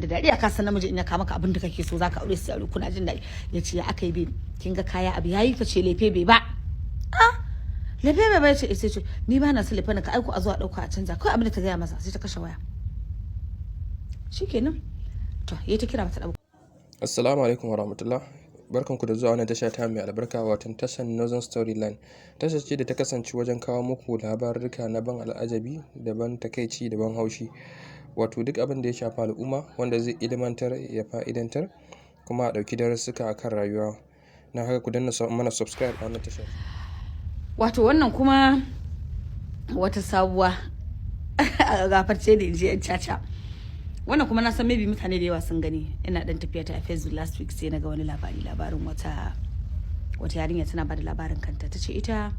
da daɗi a kasan namiji in ya kama maka abin da kake so, zaka aure, sai aure, kuna jin daɗi. Ya ce, ya aka yi babe? Kin ga kaya, abu yayi, ka ce lefe bai ba. Ah, lefe bai ba. Ya ce, sai ce, ni ba na son lefe, ka aiko a zuwa ɗauka a canza. Kawai abin da ta gaya masa, sai ta kashe waya. Shikenan, to ya ta kira, mata ɗauka. Assalamu alaikum warahmatullah. Barkanku da zuwa wannan tasha ta mai albarka, wato tashar Northern Storyline. Tashar ce da ta kasance wajen kawo muku labarurruka na ban al'ajabi, da ban takaici, da ban haushi. Wato duk abin da ya shafi al'umma wanda zai ilmantar, ya fa'idantar, kuma a ɗauki darussuka akan rayuwa. Na haka ku danna mana subscribe a wannan tashar. Wato wannan kuma wata sabuwa, gafarce da inji yan caca. Wannan kuma na san maybe mutane da yawa sun gani. Ina dan tafiya ta a Facebook last week, sai na ga wani labari, labarin wata yarinya tana bada labarin kanta. Ta ce ita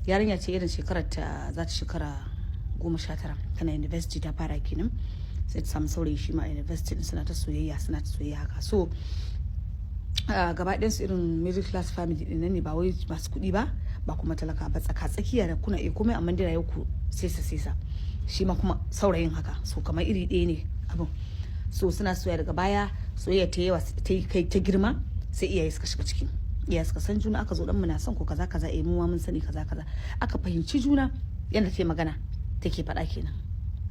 yarinya ce, irin shekarar ta za ta shekara 19, tana university ta fara kenan. Sai ta samu saurayi shi ma a university, suna ta soyayya, suna ta soyayya haka. So gaba ɗayansu irin middle class family ɗin ne, ba wai masu kuɗi ba, ba kuma talaka ba, tsaka tsakiya da kuna iya komai, amma dai rayuwar ku sesa sesa. Shi ma kuma saurayin haka, so kamar iri ɗaya ne abin. So suna soyayya, daga baya soyayya ta yawa, ta yi kai ta girma, sai iyaye suka shiga ciki. Iyaye suka san juna, aka zo, dan muna son ko kaza kaza, eh, mu ma mun sani, kaza kaza. Aka fahimci juna, yadda ta magana take faɗa kenan.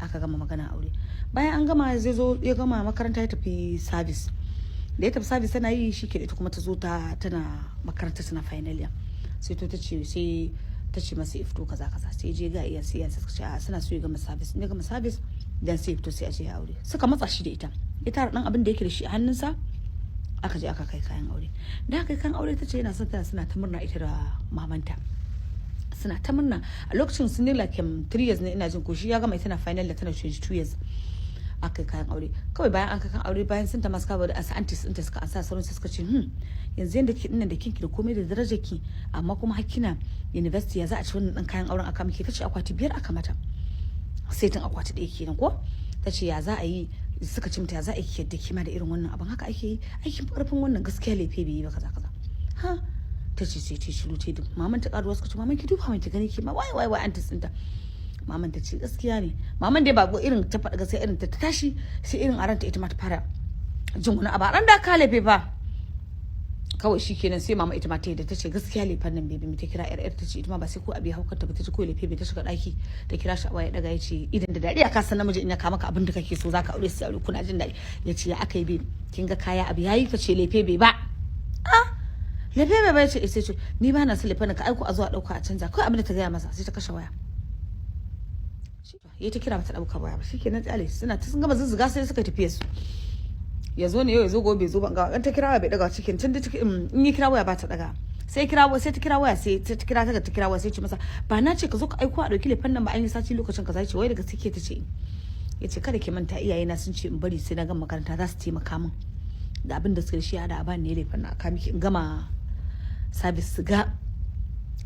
Aka gama magana aure. Bayan an gama, zai zo ya gama makaranta, ya tafi service. Da ya tafi service tana yi shi ke, ita kuma ta zo ta tana makaranta, tana final year. Sai to ta ce, sai ta ce masa ya fito, kaza kaza. Sai je ga iya, sai yansa suka ce a suna so ya gama service. In ya gama service dan sai ya fito, sai a je ya aure. Suka matsa shi da ita, ya tara dan abin da yake da shi a hannunsa, aka je aka kai kayan aure. Da aka kai kayan aure, ta ce yana son ta, suna ta murna, ita da mamanta suna ta murna. A lokacin sun yi like 3 years ne ina jin, ko shi ya gama, ita na final da tana 22 years. Aka kai kayan aure. Kawai bayan an kai kayan aure, bayan sun ta masu kawo da asa aunties ɗinta suka ansa, sauran suka ce, yanzu yanda ke dinnan da kinki da komai da darajar ki, amma kuma har kina university, ya za a ci wannan dan kayan auren aka miki? Tace akwati biyar aka mata, setin akwati ɗaya kenan ko. Ta ce ya za a yi? Suka ce mata, ya za a yi yadda kima da irin wannan abin haka ake yi aikin karfin wannan? Gaskiya lefe bai yi ba, kaza kaza. Ha, ta ce sai ta shiru ta duk. Maman ta karuwa, suka ce, maman ki duba mai ki gani ki ma, wai wai wai, aunties ɗinta. Maman ta ce gaskiya ne. Maman dai ba irin ta faɗa gaskiya, irin ta tashi, sai irin a ranta ita ma ta fara jin wani abu a ran da ka lefe fa. Kawai shikenan, sai mama ita ma ta yadda, ta ce gaskiya lefen nan bai bi. Ta kira yar yar, ta ce ita ma ba sai ko abi haukar ta ba, ta ce ko lefe bai. Ta shiga daki, ta kira shi a waya, daga, ya ce, idan da daɗi a kasan namiji in ya kama maka abin da kake so, zaka aure, sai aure, kuna jin daɗi. Ya ce, ya aka yi babe? Kin ga kaya, abu yayi, ka ce lefe bai ba. Ah, lefe bai ba. Ya ce, sai ce, ni ba na son lefe, ka aiko a zuwa ɗauka a canza. Kawai abin da ta gaya masa, sai ta kashe waya. Ya ta kira, mata ɗauka waya ba. Shikenan, tsale suna ta, sun gama zuzzuga, sai suka tafiye su. Ya zo ne yau, ya zo gobe, zo ban ga an ta kira waya bai daga cikin tun da in yi kira waya ba ta daga. Sai kira, sai ta kira waya, sai ta kira, ta ta kira waya, sai ce masa, ba na ce ka zo ka aiko a dauki lefan nan ba? An yi sati lokacin kaza. Ce wai daga suke? Ta ce, ya ce kada ki manta, iyaye na sun ce in bari sai na gama makaranta, za su taimaka min da abin da suka shi hada a bani ne lefan na aka miki, in gama service su ga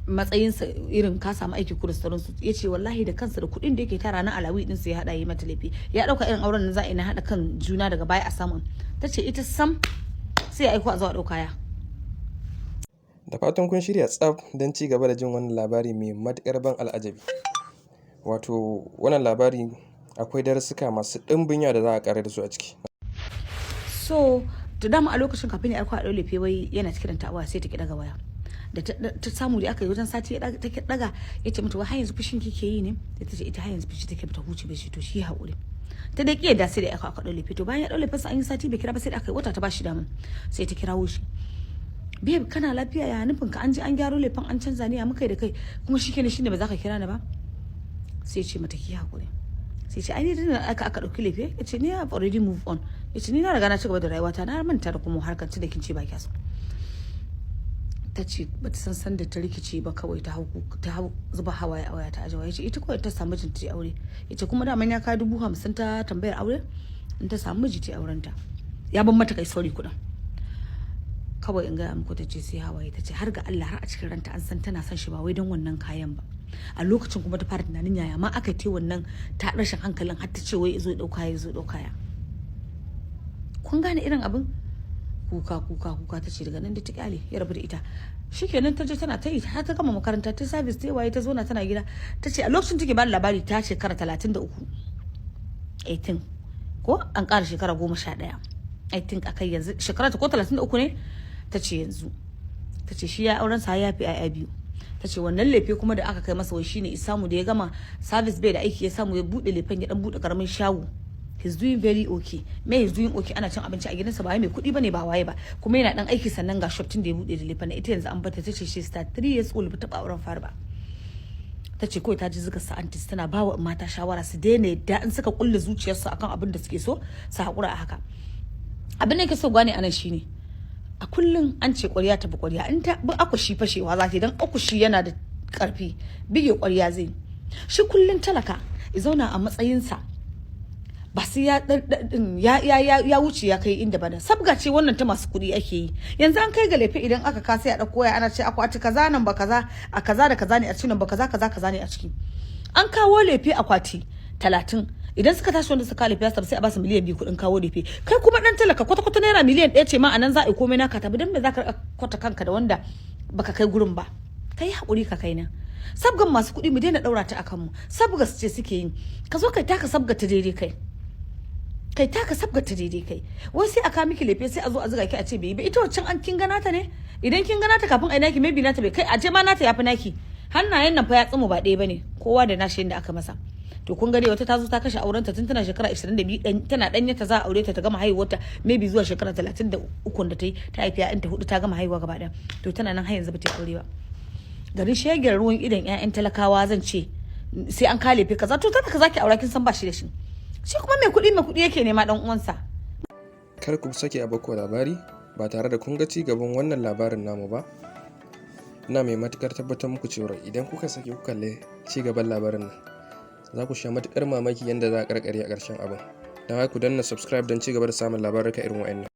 matsayinsa, irin ka samu aiki ko da sauransu. Ya ce wallahi da kansa, da kuɗin da yake tara na allowance din sa, ya hada yi mata laifi. Ya dauka irin auren nan za a yi na hada kan juna, daga baya a samu. Ta ce ita sam, sai ya aiko a zuwa ɗauka ya. Da fatan kun shirya tsaf don ci gaba da jin wannan labari mai matuƙar ban al'ajabi. Wato wannan labari akwai darussuka masu ɗimbin yawa da za a ƙara da su a ciki. So to dama a lokacin kafin ya aiko a ɗau lefe, wai yana kiranta a waya, sai ta ki daga waya. Da ta samu da aka yi wajen sati ta daga, ya ce mata, wai har yanzu fushin kike yi ne? Ta ce ita har yanzu fushi take, bata huce ba. Shi to shi haƙuri, ta dai kiyar sai da aka ɗau lefe. To bayan ya ɗau lefe, an yi sati bai kira ba, sai da aka yi wata, ta bashi daman, sai ta kirawo shi, babe, kana lafiya? Ya nufin ka an je an gyaro lefen, an canza ne, ya muka yi da kai kuma? Shikenan, shine ba za ka kira ni ba. Sai ce mata ki haƙuri. Sai ce ai ni tunda aka ɗauki lefe, ya ce ni have already move on. Ya ce ni na riga na ci gaba da rayuwata, na manta da kuma harkar da kin ce ba kya so. Ta ce ba ta san san da ta rikice ba, kawai ta hau zuba hawaye a waya, ta aje. Ya ce ita kawai ta samu mijinta ta aure. Ya ce kuma daman ya kai 50,000 ta tambayar aure, in ta samu miji ta auren ta, ya ban mata kai, sorry, kuɗin. Kawai in gaya muku, ta ce sai hawaye. Ta ce har ga Allah, har a cikin ranta an san tana son shi, ba wai don wannan kayan ba. A lokacin kuma ta fara tunanin yaya ma aka yi wannan ta rashin hankalin har ta ce wai ya zo ɗauka, ya zo ɗauka ya. Kun gane irin abin? Kuka, kuka, kuka. Ta ce daga nan da ta kyale, ya rabu da ita. Shikenan, ta je tana ta yi har ta gama makaranta, ta service, ta waye, ta zauna tana gida. Ta ce a lokacin take ba labari, ta shekara 33, 18. Ko an ƙara shekara 11, I think, akai yanzu shekara ta ko 33 ne. Ta ce yanzu, ta ce shi ya auren sa, ya fi 'ya'ya biyu. Ta ce wannan lefe kuma da aka kai masa, wai shine isamu da ya gama service, bai da aiki, ya samu ya bude lefen, ya dan bude karamin shago. He's doing very okay. Me, he's doing okay. Ana cin abinci a gidansa. Ba mai kuɗi bane, ba waye ba, kuma yana dan aiki. Sannan ga shop tun da ya bude da lefen. Ita yanzu an bata. Tace she start 3 years old, ba taɓa auren fara ba. Ta ce kawai ta ji zuga sa aunties tana ba wa mata shawara su daina yadda in suka kulle zuciyarsu akan abin da suke so, su haƙura a haka. Abin da yake so gane anan shine, a kullum an ce ƙwarya ta bi ƙwarya, in ta bi akushi fashewa za ta yi, don akushi yana da ƙarfi, bige ƙwarya zai. Shi kullum talaka ya zauna a matsayinsa, ba sai ya wuce ya kai inda bana. Sabga ce wannan ta masu kuɗi ake yi. Yanzu an kai ga lefe, idan aka kasa ya ɗauko ya, ana ce akwati kaza nan ba kaza a kaza da kaza ne a cikin nan ba, kaza kaza kaza ne a ciki. An kawo lefe akwati 30, idan suka tashi, wanda suka lefe sai a ba su miliyan 2 kuɗin kawo lefe. Kai kuma dan talaka, kwata kwata naira miliyan 1 ce ma anan za a yi komai naka tabi. Dan me za ka kwata kanka da wanda baka kai gurin ba? Kai hakuri ka kai nan. Sabgan masu kuɗi mu daina ɗaura ta akan mu. Sabga su ce suke yi, ka zo kai taka sabga ta daidai kai, kai taka sabga ta daidai kai. Wai sai a kawo miki lefe, sai a zo a zuga ki a ce bai yi ba. Ita wancan an kin gana ta ne, idan kin gana ta kafin ai naki, maybe nata bai kai, a ce ma nata yafi naki. Hannayen nan fa ya tsumu ba ɗaya bane, kowa da nashi yanda aka masa. To kun ga dai wata ta zo ta kashe aurenta tun tana shekara 22, tana danya ta za a aure ta, ta gama haihuwarta, maybe zuwa shekara 33 da ta yi, ta haifi ƴaƴanta hudu, ta gama haihuwa gaba ɗaya. To tana nan har yanzu ba ta aure ba. Garin shegen ruwan idon ƴaƴan talakawa, zan ce sai an kale fe kaza. To tana kaza ki aura, kin san ba shi da shi. Shi kuma mai kuɗi, mai kuɗi yake nema dan uwansa. Kar ku sake a baku labari ba tare da kun ga ci gaban wannan labarin namu ba. Ina mai matukar tabbatar muku cewa idan kuka sake kuka kalli ci gaban labarin nan, za ku sha matukar mamaki yadda za a karkare a ƙarshen abin. Don haka ku danna subscribe don ci gaba da samun labaruka irin wa'annan.